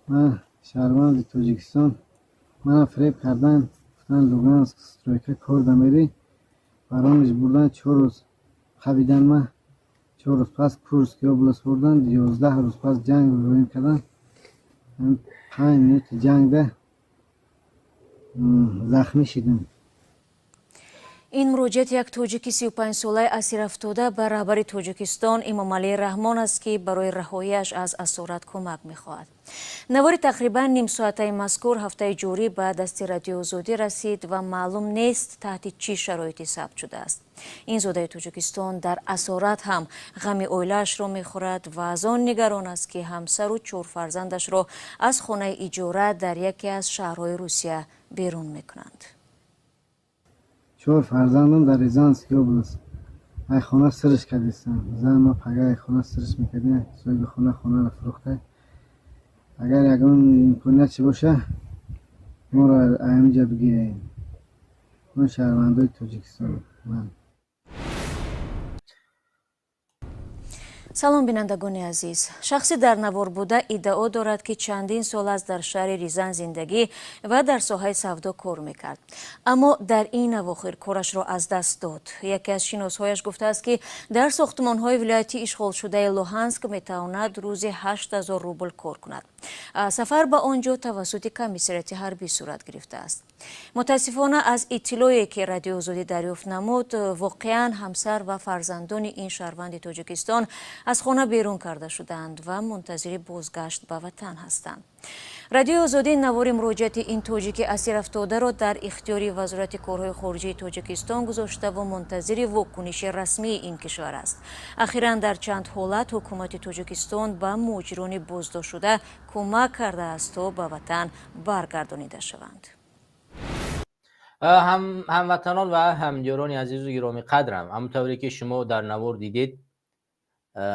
Ман шаҳрванди Тоҷикистон. Мана фиреб кардан, гуфтан Луганск стройка кор дамерӣ. Воронеж бурдан, 4 рӯз қабидан ма. 4 рӯз пас Курский область бурдан, 11 рӯз пас ҷанг рӯем кардан. 5 минути ҷангда захмӣ шидам. Ин муроҷиати як тоҷики 35-солаи асирафтода ба раҳбари Тоҷикистон Эмомалӣ Раҳмон аст, ки барои раҳоияш аз асорат кӯмак мехоҳад. Навори тақрибан нимсоатаи мазкур ҳафтаи ҷорӣ ба дасти Радиои Озодӣ расид ва маълум нест таҳти чӣ шароите сабт шудааст. Ин зодаи Тоҷикистон дар асорат ҳам ғами оилаашро мехӯрад ва аз он нигарон аст, ки ҳамсару 4 фарзандашро аз хонаи иҷора дар яке аз шаҳрҳои Русия берун мекунанд. 4 фарзандам дар Рязанский область. Ай хона сирш кардистам. Зан ма пага ай хона сирш мекардем. Соҳиби хона хонаро фурӯхта. Агар ягон имконият чи боша, моро ҳаминҷа бигирем. Мо шаҳрвандои Тоҷикистон. Ман. Салом, бинандагони азиз. Шахси дар навор буда иддао дорад, ки чандин сол аст дар шаҳри Рязан зиндагӣ ва дар соҳаи савдо кор мекард. Аммо дар ин авохир корашро аз даст дод. Яке аз шиносҳояш гуфтааст, ки дар сохтмонҳои вилояти ишғолшудаи Луҳанск метавонад рӯзи 8000 рубл кор кунад. Сафар ба он ҷо тавассути комиссариати ҳарбӣ сурат гирифтааст. Мутаассифона, аз иттилое ки Радиои Озодӣ дарёфт намуд, воқеан ҳамсар ва фарзандони ин шаҳрванди Тоҷикистон аз хона берун карда шудаанд ва мунтазири бозгашт ба ватан ҳастанд. Радиои Озодӣ навори муроҷиати ин тоҷики асирафтодаро дар ихтиёри Вазорати корҳои хориҷии Тоҷикистон гузошта ва мунтазири вокуниши расмии ин кишвар аст. Ахиран дар чанд ҳолат ҳукумати Тоҷикистон ба муҳоҷирони боздоштшуда кӯмак кардааст, то ба ватан баргардонида шаванд. Ҳамватанон ва ҳамдиёрони азизу гиромӣ қадрам, ҳамонтавре ки шумо дар навор дидед,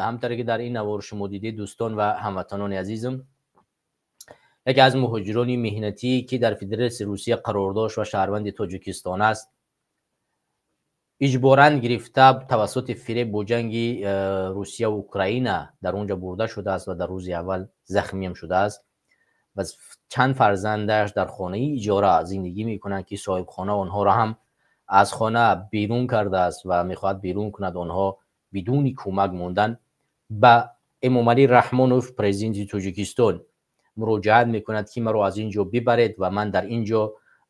ҳамтавре ки дар ин навор шумо дидед, дӯстон ва ҳамватанони азизм, яке аз муҳоҷирони меҳнатӣ, ки дар Федератсияи Русия қарор дошт ва шаҳрванди Тоҷикистон аст, иҷборан гирифта тавассути фиреб бо ҷанги Русия ва Украина дар он ҷо бурда шудааст ва дар рӯзи аввал захмиам шудааст ва чанд фарзандаш дар хонаи иҷора зиндагӣ мекунанд, ки соҳибхона онҳоро ҳам аз хона берун кардааст ва мехоҳад берун кунад. Онҳо бидуни кӯмак мондан ба Эмомалӣ Раҳмонов, президенти Тоҷикистон, муроҷиат мекунад, ки маро аз ин ҷо бибаред ва ман дар ин ҷо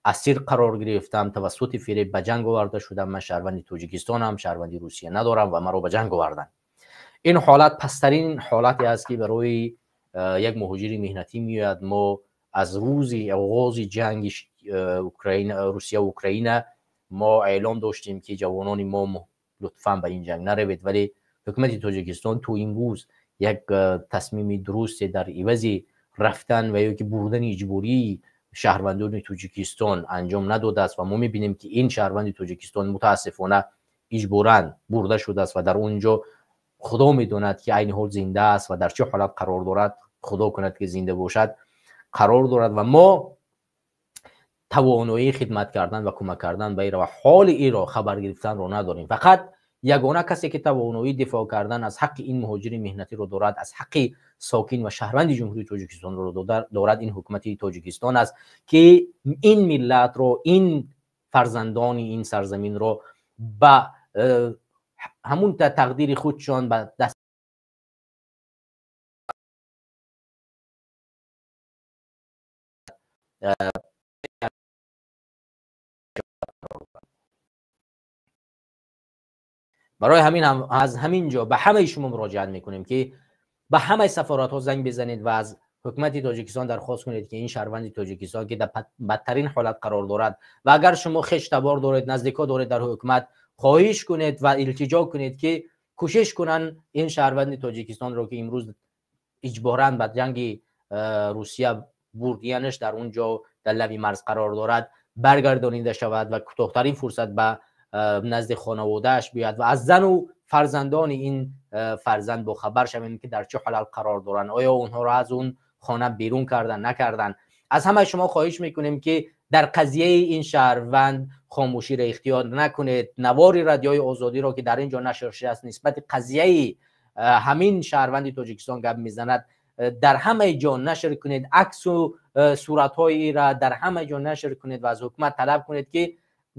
асир қарор гирифтам, тавассути фиреб ба ҷанг оварда шудам. Ман шаҳрванди Тоҷикистонам, шаҳрванди Русия надорам ва маро ба ҷанг оварданд. Ин ҳолат пасттарин ҳолате аст, ки барои як муҳоҷири меҳнатӣ меояд. Мо аз рӯзи оғози ҷанги Русия ва Украина мо эълом доштем, ки ҷавонони мо лутфан ба ин ҷанг наравед, вале ҳукумати Тоҷикистон то имрӯз як тасмими дурусте дар ивази рафтан ва ё ки бурдани иҷбории шаҳрвандони Тоҷикистон анҷом надодааст ва мо мебинем, ки ин шаҳрванди Тоҷикистон мутаассифона иҷборан бурда шудааст ва дар он ҷо худо медонад, ки айни ҳол зинда аст ва дар чӣ ҳолат қарор дорад. Худо кунад, ки зинда бошад, қарор дорад ва мо тавоноии хидмат кардан ва кӯмак кардан ба иро ва ҳоли иро хабар гирифтанро надорем. Фақат ягона касе ки тавоноии дифоъ кардан аз ҳаққи ин муҳоҷири меҳнатиро дорад, аз ҳаққи сокин ва шаҳрванди Ҷумҳурии Тоҷикистонро дорад, ин ҳукумати Тоҷикистон аст, ки ин миллатро, ин фарзандони ин сарзаминро ба ҳамун тақдири худшон ба даст барои ҳамин ҳам аз ҳамин ҷо ба ҳамаи шумо муроҷиат мекунем, ки ба ҳамаи сафоратҳо занг бизанед ва аз ҳукумати Тоҷикистон дархост кунед, ки ин шаҳрванди Тоҷикистон, ки дар бадтарин ҳолат қарор дорад, ва агар шумо хештабор доред, наздикҳо доред дар ҳукумат, хоҳиш кунед ва илтиҷо кунед, ки кӯшиш кунанд ин шаҳрванди Тоҷикистонро, ки имрӯз иҷборан ба ҷанги Русия бурдиянаш дар он ҷо дар лаби марз қарор дорад, баргардонида шавад ва кӯтоҳтарин фурсат ба назди хонаводааш биёяд ва аз зану фарзандони ин фарзанд бохабар шавем, ки дар чӣ ҳолат қарор доранд, оё онҳоро аз он хона берун кардан накардан. Аз ҳамаи шумо хоҳиш мекунем, ки дар қазияи ин шаҳрванд хомӯширо ихтиёр накунед. Навори Радиои Озодиро, ки дар ин ҷо нашр шудааст, нисбати қазияи ҳамин шаҳрванди Тоҷикистон гап мезанад, дар ҳамаи ҷо нашр кунед, аксу суратҳои را дар ҳама ҷо нашр кунед ва аз ҳукумат талаб кунед ки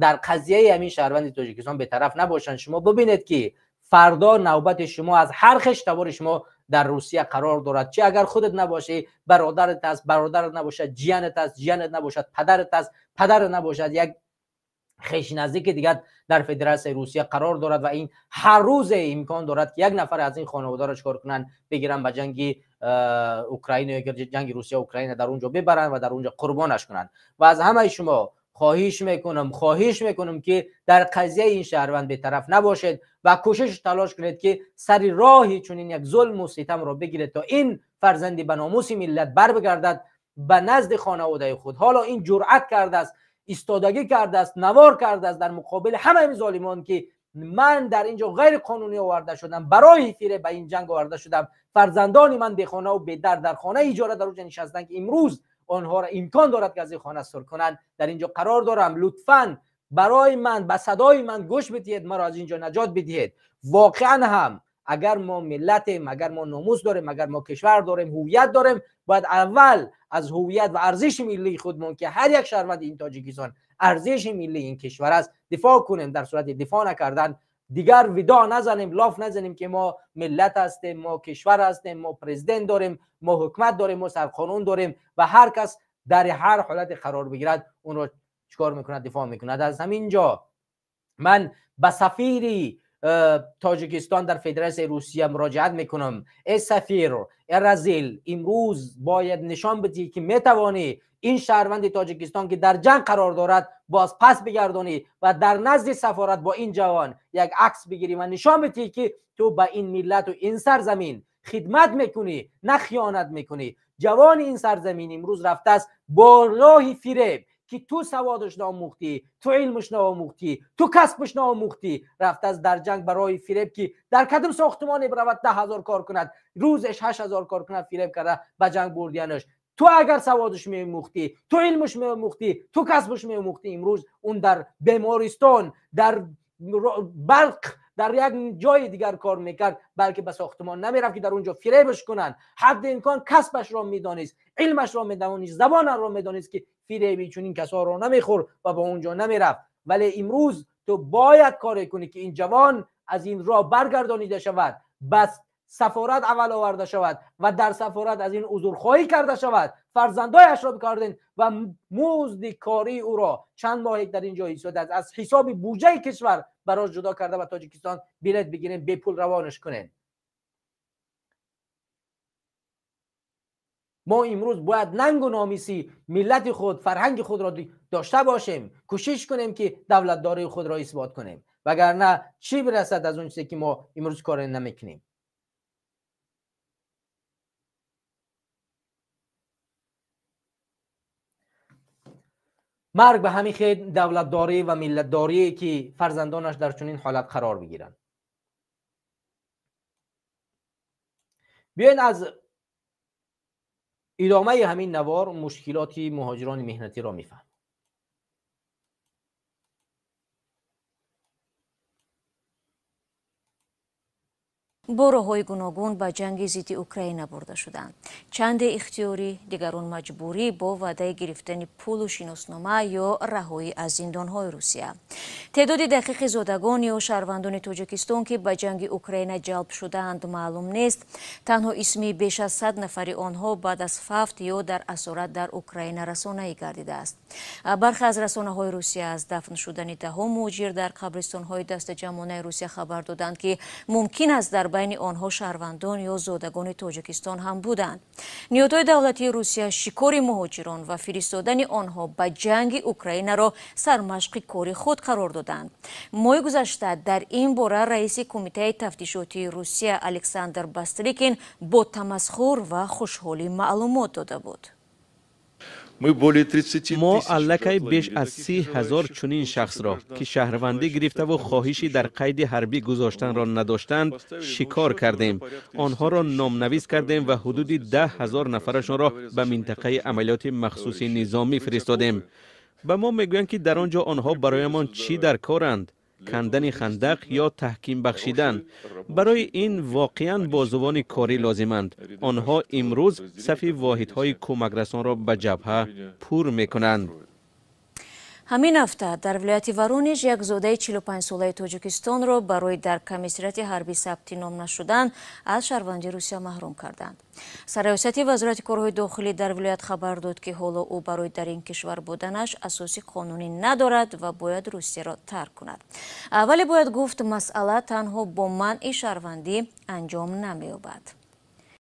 дар қазияи ҳамин шаҳрванди Тоҷикистон бетараф набошанд. Шумо бибинед ки фардо навбати шумо аз ҳар хештавори шумо дар Русия қарор дорад. Чи агар худат набошӣ, бародарат аст, бародарат набошад, ҷиянат аст, ҷиянат набошад, падарат аст, падарат набошад, як хеши наздики дигар дар Федератсияи Русия қарор дорад ва ин ҳар рӯзе имкон дорад ки як нафар аз ин хонаводаро чикор кунанд, бигиранд ба ҷанги Украина ё ҷанги Русия Украина дар онҷо бибаранд ва дар онҷо қурбонаш кунанд. Ва аз ҳамаи шумо хоҳиш мекунам ки дар қазияи ин шаҳрванд бетараф набошед ва кӯшиш талош кунед ки сари роҳи чунин як зулму ситамро бигиред то ин фарзанди ба номуси миллат барбигардад ба назди хонаводаи худ. Ҳоло ин ҷуръат кардааст, истодагӣ кардааст, навор кардааст дар муқобили ҳамаи ин золимон ки ман дар инҷо ғайриқонунӣ оварда шудам, барои фиреб ба ин ҷанг оварда шудам, фарзандони ман бехонаву бедар дар хонаи иҷора дар онҷо нишастанд ки имрӯз онҳоро имкон дорад ки аз ин хона сур кунанд, дар инҷо қарор дорам. Лутфан барои ман, ба садои ман гӯш бидиҳед, маро аз инҷо наҷот бидиҳед. Воқеан ҳам агар мо миллатем, агар мо номус дорем, агар мо кишвар дорем, ҳувият дорем, бояд аввал аз ҳувият ва арзиши миллии худмон ки ҳар як шаҳрванди ин Тоҷикистон арзиши миллии ин кишвар аст дифоъ кунем. Дар сурати дифоъ накардан дигар видоъ назанем, лоф назанем ки мо миллат ҳастем, мо кишвар ҳастем, мо президент дорем, мо ҳукумат дорем, мо сарқонун дорем ва ҳар кас дар ҳар ҳолате қарор бигирад онро чикор мекунад, дифоъ мекунад. Аз ҳамин ҷо ман ба сафири Тоҷикистон дар Федератсияи Русия муроҷиат мекунам. Эй сафир, эй разил, имрӯз бояд нишон бидиҳӣ ки метавонӣ ин шаҳрванди Тоҷикистон ки дар ҷанг қарор дорад боз пас бигардонӣ ва дар назди сафорат бо ин ҷавон як акс бигирӣ ва нишон бидиҳӣ ки ту ба ин миллату ин сарзамин хидмат мекунӣ, на хиёнат мекунӣ. Ҷавони ин сарзамин имрӯз рафтааст бо роҳи фиреб ки ту саводаш наомӯхтӣ, ту илмаш наомӯхтӣ, ту касбаш наомӯхтӣ, рафтааст дар ҷанг барои фиреб ки дар кадом сохтмоне биравад 10,000 кор кунад, рӯзеш 8,000 кор кунад, фиреб карда ба ҷанг бурдиянаш. Ту агар саводаш меомӯхтӣ, ту илмаш меомӯхтӣ, ту касбаш меомӯхтӣ, имрӯз он дар бемористон, дар барқ, дар як ҷои дигар кор мекард, балки ба сохтмон намерафт ки дар он ҷо фиребаш кунанд. Ҳадди имкон касбашро медонист, илмашро медонист, забонашро медонист ки фиреби чунин касоро намехӯрд ва ба он ҷо намерафт. Вале имрӯз ту бояд коре кунӣ ки ин ҷавон аз ин роҳ баргардонида шавад, бас сафорат аввал оварда шавад ва дар сафорат аз ин узрхоҳӣ карда шавад, фарзандояшро бикарден ва музди кории ӯро чанд моҳе дар ин ҷо ҳисоб аст аз ҳисоби буҷаи кишвар барош ҷудо карда ба Тоҷикистон билет бигирем, бепул равонаш кунем. Мо имрӯз бояд нангу номиси миллати худ, фарҳанги худро дошта бошем, кӯшиш кунем ки давлатдории худро исбот кунем, вагарна чӣ бирасад аз он чизе ки мо имрӯз коре намекунем. Марг ба ҳамин хел давлатдорӣ ва миллатдорие ки фарзандонаш дар чунин ҳолат қарор бигиранд. Биёед аз идомаи ҳамин навор мушкилоти муҳоҷирони меҳнатиро мефаҳмем. Бо роҳҳои гуногун ба ҷанги зидди Украина бурда шуданд. Чанде ихтиёрӣ, дигарон маҷбурӣ бо ваъдаи гирифтани пулу шиноснома ё раҳоӣ аз зиндонҳои Русия. Теъдоди дақиқи зодагон ё шаҳрвандони Тоҷикистон ки ба ҷанги Украина ҷалб шудаанд маълум нест. Танҳо исми беш аз 100 нафари онҳо баъд аз фавт ё дар асорат дар Украина расонаӣ гардидааст. Бархе аз расонаҳои Русия аз дафн шудани даҳо муҳоҷир дар қабристонҳои дастаҷамъонаи Русия хабар доданд ки мумкин аст дар байни онҳо шаҳрвандон ё зодагони Тоҷикистон ҳам буданд. Ниҳодҳои давлатии Русия шикори муҳоҷирон ва фиристодани онҳо ба ҷанги Украинаро сармашқи кори худ қарор доданд. Моҳи гузашта дар ин бора раиси кумитаи тафтишотии Русия Александр Бастрикин бо тамасхур ва хушҳолӣ маълумот дода буд. Мо аллакай беш аз 30,000 чунин шахсро, ки шаҳрвандӣ гирифтаву хоҳиши дар қайди ҳарбӣ гузоштанро надоштанд, шикор кардем. Онҳоро номнавис кардем ва ҳудуди 10,000 нафарашонро ба минтақаи амалиёти махсуси низомӣ фиристодем. Ба мо мегӯянд, ки дар он ҷо онҳо бароямон чӣ дар коранд. Кандани хандақ ё таҳким бахшидан. Барои ин воқеан бозувони корӣ лозиманд. Онҳо имрӯз сафи воҳидҳои кӯмакрасонро ба ҷабҳа пур мекунанд. Ҳамин ҳафта дар вилояти Воронеж як зодаи 45-солаи Тоҷикистонро барои дар комиссариати ҳарбӣ сабти ном нашудан аз шаҳрвандии Русия маҳрум карданд. Сарраёсати Вазорати корҳои дохилӣ дар вилоят хабар дод, ки ҳоло ӯ барои дар ин кишвар буданаш асоси қонунӣ надорад ва бояд Русияро тарк кунад. Вале бояд гуфт, масъала танҳо бо манъи шаҳрвандӣ анҷом намеёбад.